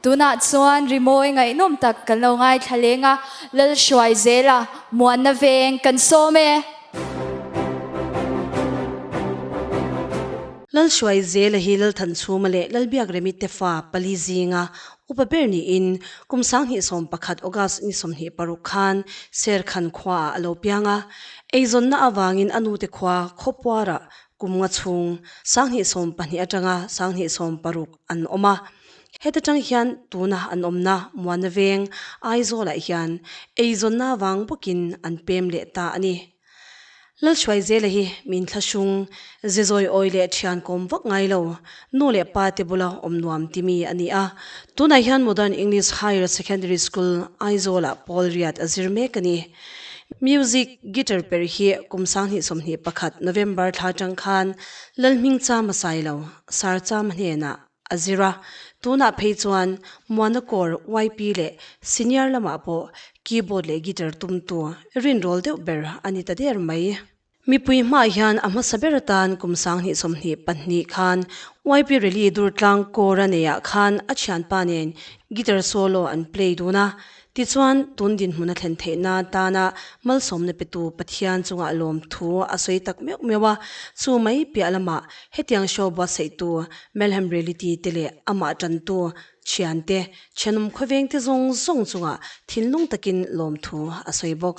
Tunah chuan rimawi ngaihnawm tak kan lo ngaithla leng a, Lalhruaizela muanna veng kan sawm e. Lalhruaizela hi Lalthanchhuma leh Lalbiakremi te fa pali zinga upa ber niin kum 2011 August ni 26 khan Serkhan khuaah a lo piang a. Eizawnna avangin a nute khua Khawpuarah kum nga chhung 2012 atanga 2016 an awm a. Heta tang hian tuna an awmna Muana Veng, Aizawlah hian eizawnna avang bawkin an pem leh ta a ni. Lalhruaizela hi min thlahrung, ze zawi awi leh thian kawm vak ngai lo, nu leh pa te bula awm nuam ti mi a ni a. Tunah hian Modern English Higher Secondary School, Aizawlah pawl riat a zir mek a ni. Music, guitar per hi kum 2021 November thla tang khan Lalhmingchama Sailo, Sarchama hnenah A zir a, tunah phei chuan Muana Kaur YP leh Senior lamah pawh keyboard leh guitar tumtu rinrawl deuh ber a ni ta der mai. Mipui hmaah hian a hmasa ber atan kum 2022 khan YP Rally Durtlang Kawra neiah khan a thianpa nen guitar solo an play dun a, Tichuan, tun dinhmun a thlen theih nan tana malsawmna petu Pathian chungah lawmthu a sawi tak meuh meuh a, chu mai piah lamah hetiang show buatsaihtu Melhem Reality te leh amah tantu thiante, thenawm khawvengte zawng zawng chungah thinlung takin lawmthu a sawi bawk.